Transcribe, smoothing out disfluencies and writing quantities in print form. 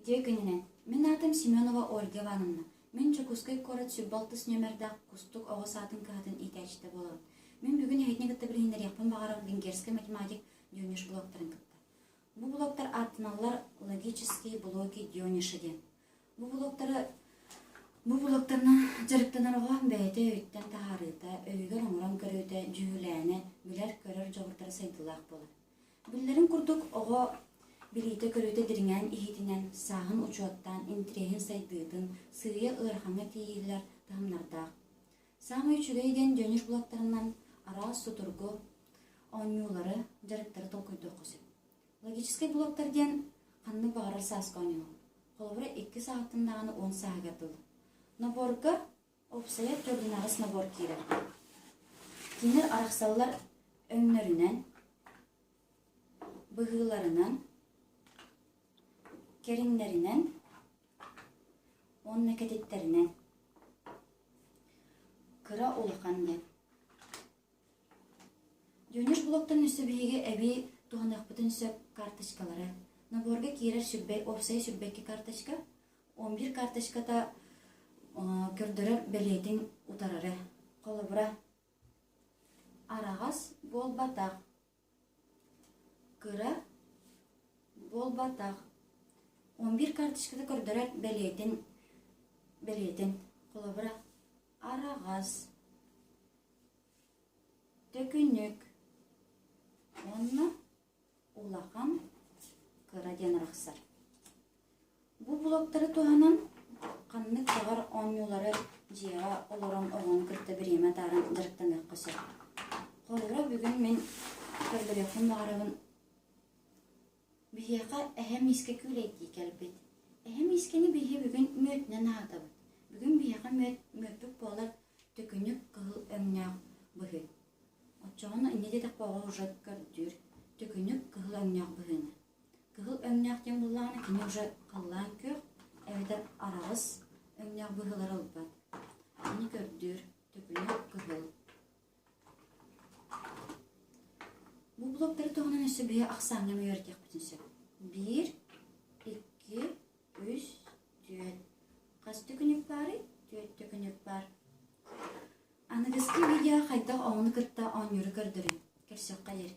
Үтүө күнүнэн! Мин аатым Семенова Ольга Ивановна. Мин Дьокуускай куорат 106 нүөмэрдээх Кустук оҕо саатын кыһатын иитээччитэ буолабын. Мин бүгүн эһигини кытта билиһиннэриэхпин баҕарабын венгерскэй математик Дёниш блоктарын кытта. Бу блоктар ааттаналлар логические блоки Дёниша диэн. Бу блоктары бу блоктарынан дьарыктанар оҕо бэйэтэ өйүттэн таһаарыыта, өйүгэр оҥорон көрүүтэ, дьүһүлээнэ, билэр-көрөр дьоҕурдара сайдыылаах буолар. Биллэрин курдук, оҕо билиитэ-көрүүтэ дириҥээн иһиитинэн, сааһын учуоттаан, интэриэһин сайдыытын, сыыйа ыарахаҥҥа тиийиллэр таһымнардаах. Саамай үчүгэй диэн дьонүш блоктарынан араас судургу оонньуулары, дьарыктары толкуйдуохха сөп. Логическай блоктар диэн ханнык баҕарар сааска оонньоноллор. Холобура, икки саҕаттан даҕаны уон сааһыгар дылы. Наборга Уопсайа төрдүнэҕис набор киирэр. Кинилэр арахсаллар өҥнөрүнэн, быһыыларынан, кэриҥнэринэн уонна кэтиттэринэн. Кыра улахан диэн. Дюнеш блоктан өссө биһиги эбии туһаныахпытын сөп карточкалары. Наборга киирэр сүрбэй, уопсай сүрбэкки карточка 11 карточката көрдөрөр бэлиэтин утарары. Холобура, араҕас буолбатах, кыра буолбатах. 11 карточката көрдөрөр бэлиэтин бэлиэтин. Холобура, араҕас, төкүнүк уонна улахан, кыра диэн арахсар. Бу блоктары туһанан ханнык баҕар оонньуулары дьиэҕэ олорон оҕону кытта бириэмэ атааран дьарыктаныахха сөп. Холобура, бүгүн мин көрдөрүөхпүн баҕарабын Биһиэхэ эһэ миискэ күүлэйдии кэлбит. Эһэ миискэни биһи бүгүн мүөтүнэн аһатабыт. Бүгүн биһиэхэ мүөт мүөппүт буолар төкүнүк кыһыл өҥнөөх быһыы. Оччоҕуна инньэ диэтэххэ оҕо уже көрдүүр төкүнүк кыһыл өҥнөөх быһыыны. Кыһыл өҥнөөх диэн буоллаҕына кини уже халлаан күөх эбэтэр араҕас өҥнөөх быһыылары ылбат. Кини көрдүүр төкүнүк кыһыл. Бу блоктары туһунан өссө биһи ахсааҥҥа эмиэ үөрэтиэхпитин сөп. Биир, икки, үс, түөрт. Хас төкүнүк баарый? Түөрт төкүнүк баар. Аныгыскы видео хайдах оҕону кытта оонньууру көрдөрүҥ. Көрсөххө диэри.